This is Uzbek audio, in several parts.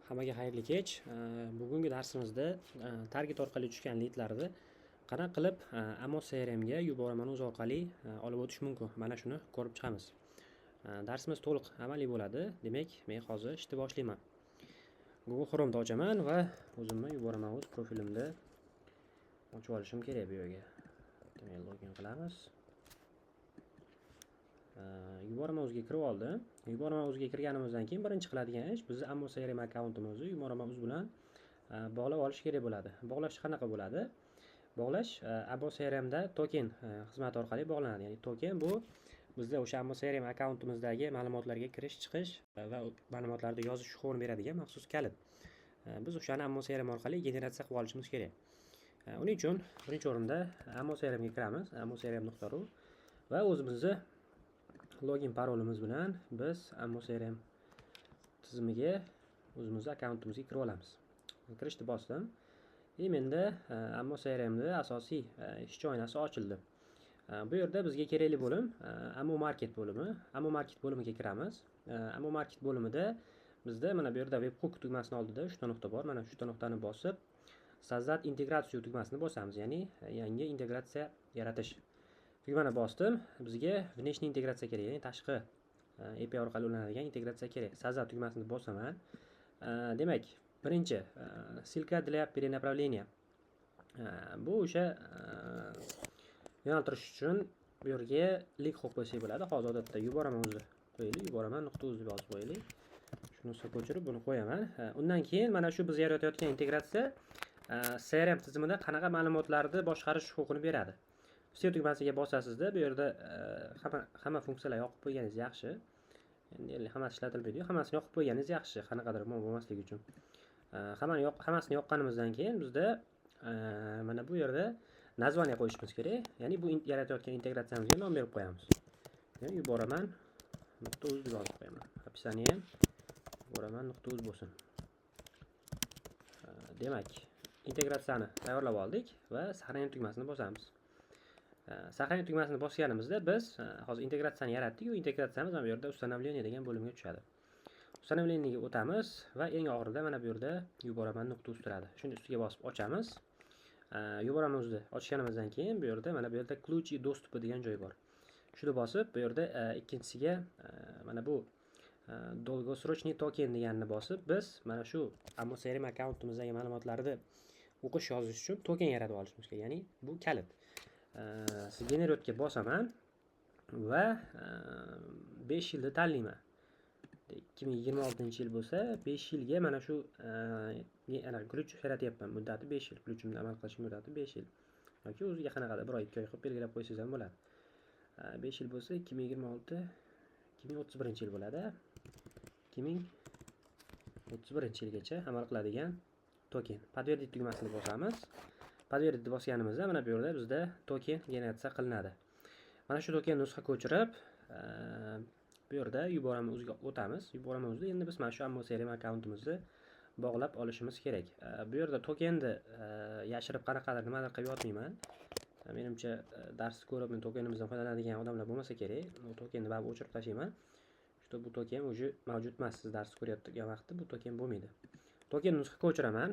Hammaga xayrli kech. Bugungi darsimizda target orqali tushgan lidlarni qanaqa qilib Amo CRMga Yuboraman uz orqali olib o'tish mumkin. Mana shuni ko'rib chiqamiz. Darsimiz to'liq amaliy bo'ladi. Demak, men hozir ishni boshlayman. Google Chrome'da ochaman va o'zimni Yuboraman uz profilimda ochib olishim kerak bu yerga. Demak, login qilamiz. Yuboraman uzga kirib oldim. Yuboraman uzga kirganimizdan keyin birinchi qiladigan ish, bizni Amo CRM akkauntimizni Yuboraman uz bilan bog'lab olish kerak bo'ladi. Bog'lash qanaqa bo'ladi? Bog'lash Amo CRMda token xizmati orqali bog'lanadi. Ya'ni token bu bizda o'sha Amo CRM akkauntimizdagi ma'lumotlarga kirish, chiqish va ma'lumotlarni yozish huquqini beradigan maxsus kalit. Biz o'shani Amo CRM orqali generatsiya qilib olishimiz kerak. Uning uchun birinchi o'rinda Amo CRMga kiramiz, amocrm.ru, va o'zimizni login parolimiz bilan biz Amo CRM tizimiga, o'zimizni akkauntimizga kirib olamiz. Kirishni bosdim. И menda Amo CRMda asosiy ishchi oynasi ochildi. Bu yerda bizga kerakli bo'lim Amo Market bo'limi. Amo Market bo'limiga kiramiz. Amo Market bo'limida bizda mana bu yerda webhook tugmasini oldida uchta nuqta bor. Mana shu uchta nuqtani bosib, "Создать интеграцию" tugmasini bosamiz, ya'ni yangi integratsiya yaratish. Tugmani bosdim. Bizga внешний integratsiya kerak, ya'ni tashqi API orqali ulanadigan integratsiya kerak. "Создать" tugmasini bosaman. Demak, birinchi ссылка для перенаправления. Bu o'sha yo'naltirish uchun bu yerga link qo'yib qo'ysak bo'ladi. Hozir odatda Yuboraman o'zi qo'yaylik, yuboraman.uz deb yozib qo'yaylik. Shuni ko'chirib buni qo'yaman. Undan keyin mana shu biz yaratayotgan integratsiya CRM tizimida qanaqa ma'lumotlarni boshqarish huquqini beradi. "Все" tugmasiga bosasizda, bu yerda hamma funksiyalar yoqib qo'yganingiz yaxshi. Endi hammasi ishlatilmaydi, hammasini yoqib qo'yganingiz yaxshi, qanaqadir muammo bo'lmasligi uchun. Hammasini yoqqanimizdan keyin bizda mana bu yerda название qo'yishimiz kerak, ya'ni bu yaratayotgan integratsiyamizga nom berib qo'yamiz. Ya'ni yuboraman.uz deb yozib qo'yaman. Описание ham yuboraman.uz bo'lsin. Demak, integratsiyani tayyorlab oldik va "Сохранить" tugmasini bosamiz. "Сохранить" tugmasini bosganimizda biz hozir integratsiyani yaratdik. U integratsiyamiz mana bu yerda "Установление" degan bo'limga tushadi. "Установление" ga o'tamiz va eng oxirida mana bu yerda yuboraman.uz turadi. Shuni ustiga bosib ochamiz. Yuboraman uzni ochganimizdan keyin bu yerda, mana bu yerda "Ключи доступа" degan joy bor. Shuni bosib, bu yerda ikkinchisiga mana bu "Долгосрочный токен" deganini bosib, biz mana shu Amo CRM akkauntimizdagi ma'lumotlarni o'qish, yozish uchun token yaratib olishimiz kerak, ya'ni bu kalit. "Сгенерировать" ga bosaman va 5 yilni tanlayman. 2026-yil bo'lsa, 5 yilga mana shu anaqa ключ yaratyapman. Muddati 5 yil, ключ imni amal qilish muddati 5 yil yoki o'ziga qanaqadir bir oy, 2 oy qilib belgilab qo'ysangiz ham bo'ladi. 5 yil bo'lsa, 2026, 2031-yil bo'ladi. 2031-yilgacha amal qiladigan token. "Подтвердить" tugmasini bosamiz. "Подтвердить" bosganimizda mana bu yerda bizda token generatsiya qilinadi. Mana shu token nusxa ko'chirib, bu yerda Yuboraman uzga o'tamiz. Yuboraman uzda endi biz mana shu Amo CRM akkauntimizni bog'lab olishimiz kerak. Bu yerda tokenni yashirib, qanaqadir nimadir qilib yotmayman. Menimcha, darsni ko'rib tokenimizdan foydalanadigan odamlar bo'lmasa kerak. U tokenni baribir o'chirib tashlayman, что bu token уже mavjud emas. Siz darsni ko'rayotgan vaqtda bu token bo'lmaydi. Token nusxa ko'chiraman.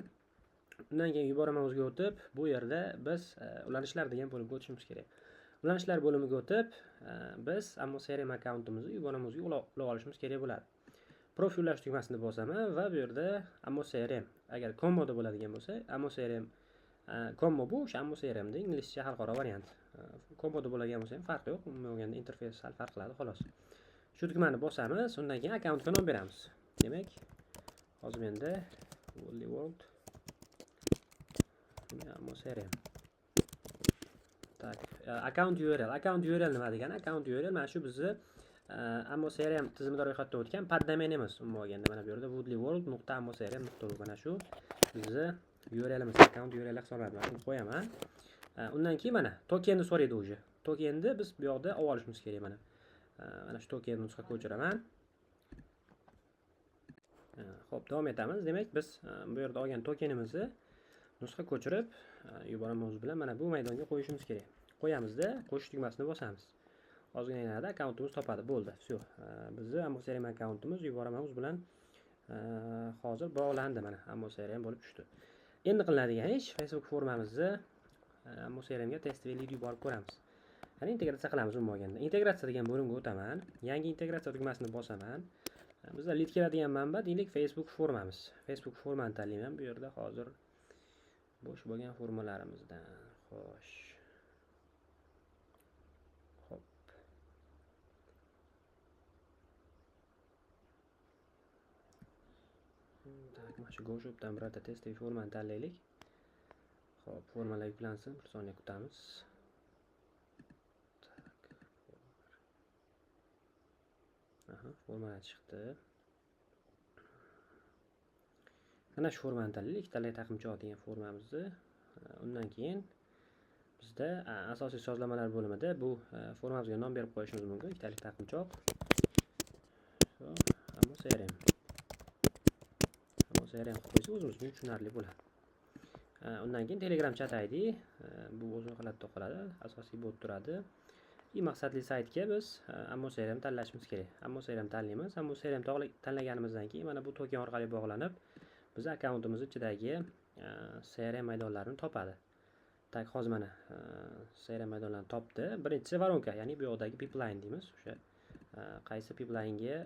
Undan keyin Yuboraman uzga o'tib, bu yerda biz "Ulanishlar" degan bo'limga o'tishimiz kerak. "Ulanishlar" bo'limiga o'tib, biz Amo CRM akkauntimizni Yuboraman uzga ulab olishimiz kerak bo'ladi. "Profil ulash" tugmasini bosaman va bu yerda Amo CRM, agar Komboda bo'ladigan bo'lsa, Amo CRM Combo, bu o'sha Amo CRMda inglizcha xalqaro variant. Komboda bo'ladigan bo'lsa ham farqi yo'q, umuman olganda interfeys sal farq qiladi, xolos. Shu tugmani bosamiz, undan keyin akkauntga nom beramiz. Demak, hozir menda Woolly World Amo CRM. Так, akkaunt URL. Akkaunt URL nima degani? Akkaunt URL mana shu bizni Amo CRM tizimida ro'yxatdan o'tgan poddomenimiz. Umuman olganda, mana bu yerda woodlyworld.amocrm.ru, mana shu bizni URLimiz, akkaunt URL hisoblanadi. Mana shuni qo'yaman. Undan keyin mana tokenni so'raydi уже. Tokenni biz bu yoqda olib olishimiz kerak mana. Mana shu tokenni nusxa ko'chiraman. Xo'p, davom etamiz. Demak, biz bu yerda olgan tokenimizni nusxa ko'chirib, Yuboraman uz bilan mana bu maydonga qo'yishimiz kerak. Qo'yamizda, "Qo'shish" tugmasini bosamiz. Ozgina aylanadi, akkauntimiz topadi. Bo'ldi. Всё. Bizni Amo CRM akkauntimiz Yuboraman uz bilan Hozir bog'landi mana Amo CRM bo'lib tushdi. Endi qilinadigan ish Facebook formamizni Amo CRMga test lead yuborib ko'ramiz. Ya'ni integratsiya qilamiz umuman olganda. Integratsiya degan bo'limga o'taman. Yangi integratsiya tugmasini bosaman. Bizda lead keladigan manba deylik Facebook formamiz. Facebook formani tanlayman. Bu yerda hozir bo'sh bo'lgan formalarimizdan. Xo'sh. Xo'p. Tak, mana shu GoShop'dan birorta test formani tanlaylik. Xo'p, formalar yuklansin, bir soniya kutamiz. Aha, formalar chiqdi. Mana shu formani tanlaylik, tanlay taqimchoq degan formamizni. Undan keyin bizda asosiy sozlamalar bo'limida bu formamizga nom berib qo'yishimiz mumkin. Ikkitalik taqimchoq. Amo CRM. Amo CRM qilib qo'ysak o'zimiz uchun tushunarli bo'ladi. Undan keyin Telegram chat ID, bu o'z holatida qoladi, asosiy bot turadi. Maqsadli saytga biz Amo CRM tanlashimiz kerak. Amo CRM tanlaymiz. Amo CRM tanlaganimizdan keyin mana bu token orqali bog'lanib, biz akkauntimiz ichidagi CRM maydonlarini topadi. Tak, hozir mana CRM maydonlarini topdi. Birinchisi воронка, ya'ni bu yoqdagi pipeline deymiz. O'sha qaysi pipelinega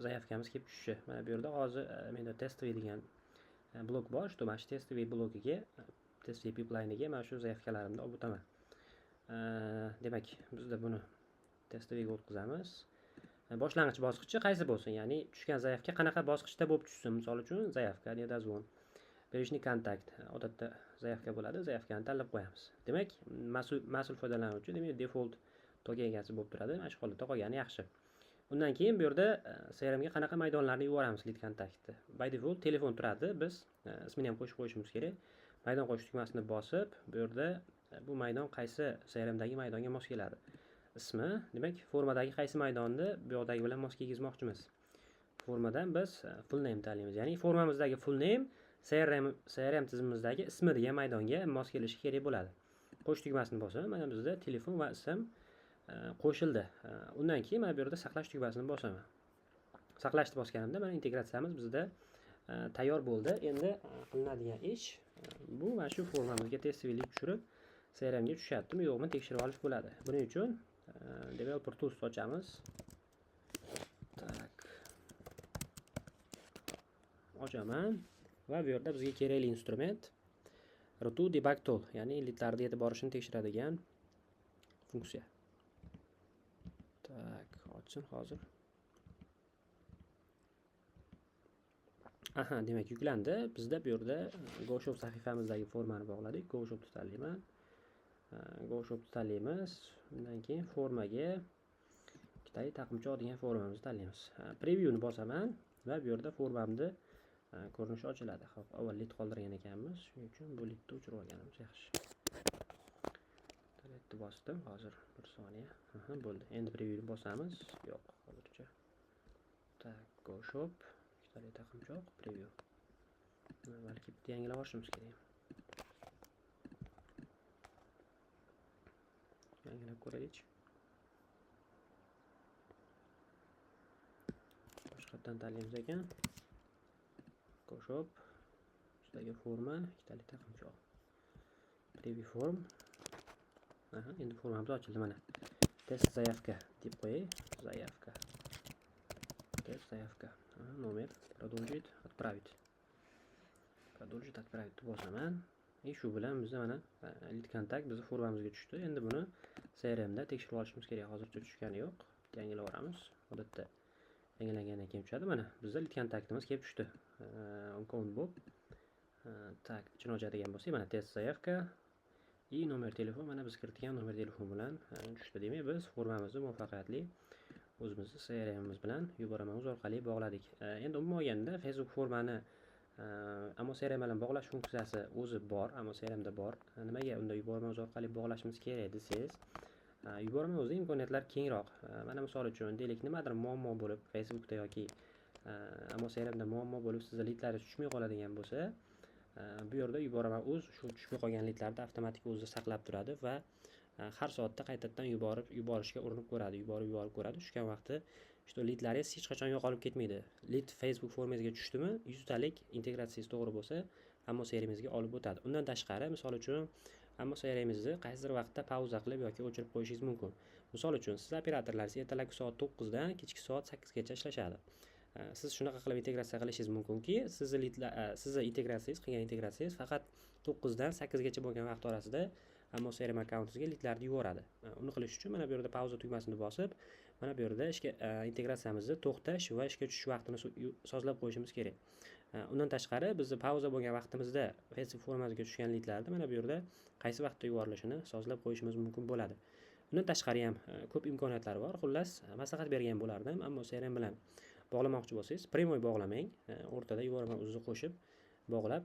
zaявkamiz kelib tushishi. Mana bu yerda hozir menda testviy degan blok bor. Shu mana shu testviy blokiga, testviy pipelineiga mana shu zaявkalarimni olib o'taman. Demak, bizda buni testviyga o'tkazamiz. Boshlang'ich bosqichi qaysi bo'lsin, ya'ni tushgan zaявka qanaqa bosqichda bo'lib tushsin. Misol uchun zaявka, недозвон, первичный kontakt, odatda zaявka bo'ladi, zaявkani tanlab qo'yamiz. Demak, mas'ul foydalanuvchi, demak, default token egasi bo'lib turadi. Mana shu holatda qolgani yaxshi. Undan keyin bu yerda CRM ga qanaqa maydonlarni yuboramiz lead kontaktni. By default telefon turadi, biz ismini ham qo'shib qo'yishimiz kerak. Maydon qo'shish tugmasini bosib, bu yerda bu maydon qaysi CRMdagi maydonga mos keladi. Ismi, demak, formadagi qaysi maydonni bu yoqdagi bilan mos kelgizmoqchimiz. Formadan biz full name tanlaymiz. Ya'ni formamizdagi full name CRM tizimimizdagi ismi degan maydonga mos kelishi kerak bo'ladi. Qo'shish tugmasini bosaman. Mana bizda telefon va ism qo'shildi. Undan keyin mana bu yerda saqlash tugmasini bosaman. Saqlashni bosganimda mana integratsiyamiz bizda tayyor bo'ldi. Endi qilinadigan ish bu mana shu formamizga testvilik tushirib CRM ga tushyaptimi yo'qmi tekshirib olish bo'ladi. Buning uchun Developer Tools ochamiz. Tak. Ochaman va bu yerda bizga kerakli instrument R2 Debug Tool, ya'ni leadlarni yetib borishini tekshiradigan funksiya. Tak, ochsin hozir. Aha, demak yuklandi. Bizda bu yerda GoShop sahifamizdagi formani bog'ladik. GoShopni tanlayman. GoShopni tanlaymiz. Undan keyin formaga ikkitali taqimchoq degan formamizni tanlaymiz. Previewni bosaman va bu yerda formamni ko'rinishi ochiladi. Xo'p, avval lead qoldirgan ekanmiz. Shuning uchun bu leadni o'chirib olganimiz yaxshi. Leadni bosdim. Hozir bir soniya. Aha, bo'ldi. Endi previewni bosamiz. Yo'q, hozircha. Tak, GoShop ikkitali taqimchoq preview. Balki bitta yangilab olishimiz kerak. Yangilab ko'raylik. Boshqatdan tanlaymiz ekan. GoShop ustidagi forma ikkitali taqimchoq. Preview form. Aha, endi formamiz ochildi mana. Test заявка deb qo'yay. Заявка. Test заявка. Aha, nomer. Продолжить, отправить. Продолжить, отправить deb bosaman. Shu bilan bizda mana lead kontakt bizni formamizga tushdi. Endi buni CRM da tekshirib olishimiz kerak. Hozircha tushgani yo'q. Yangilab yuboramiz. Odatda yangilangandan keyin tushadi. Mana bizda lead kontaktimiz kelib tushdi. Account bo'lib. Tak, ichini ochadigan bo'lsak, mana test заявка и nomer telefon, mana biz kiritgan nomer telefon bilan tushdi. Demak, biz formamizni muvaffaqiyatli o'zimizni CRMimiz bilan yuboraman o'z orqali bog'ladik. Endi umuman olganda Facebook formani Amo CRM bilan bog'lash funksiyasi o'zi bor, Amo CRMda bor. Nimaga unda yuborma o'z orqali bog'lashimiz kerak desangiz, yuborma o'zida imkoniyatlar kengroq. Mana misol uchun, deylik, nimadir muammo bo'lib Facebookda yoki Amo CRMda muammo bo'lib sizda leadlaringiz tushmay qoladigan bo'lsa, bu yerda yuboraman o'z shu tushmay qolgan leadlarni avtomatik o'zida saqlab turadi va har soatda qaytadan yuborib yuborishga urinib ko'radi, yuborib yuborib ko'radi. Tushgan vaqti Что lidlaringiz hech qachon yo'qolib ketmaydi. Lid Facebook formangizga tushdimi, 100 talik integratsiyangiz to'g'ri bo'lsa, Amo CRMingizga olib o'tadi. Undan tashqari, misol uchun, Amo CRMingizni qaysidir vaqtda pauza qilib yoki o'chirib qo'yishingiz mumkin. Misol uchun, siz operatorlaringiz ertalabki soat 9 dan kechki soat 8 gacha ishlashadi. Siz shunaqa qilib integratsiya qilishingiz mumkinki, sizni lidlar, sizni integratsiyangiz, qilgan integratsiyangiz faqat 9 dan 8 gacha bo'lgan vaqt orasida Amo CRM akkauntingizga lidlarni yuboradi. Uni qilish uchun mana bu yerda pauza tugmasini bosib, mana bu yerda ishga integratsiyamizni to'xtash va ishga tushish vaqtini sozlab qo'yishimiz kerak. Undan tashqari, bizni pauza bo'lgan vaqtimizda Facebook formasiga tushgan lidlarni mana bu yerda qaysi vaqtda yuborilishini sozlab qo'yishimiz mumkin bo'ladi. Undan tashqari ham ko'p imkoniyatlar bor. Xullas, maslahat bergan bo'lardim. Amo CRM bilan bog'lamoqchi bo'lsangiz, прямой bog'lamang. O'rtada yuboraman uzni qo'shib bog'lab,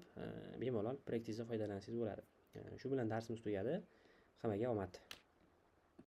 bemalol proyektingizda foydalansangiz bo'ladi. Shu bilan darsimiz tugadi. Hammaga omad.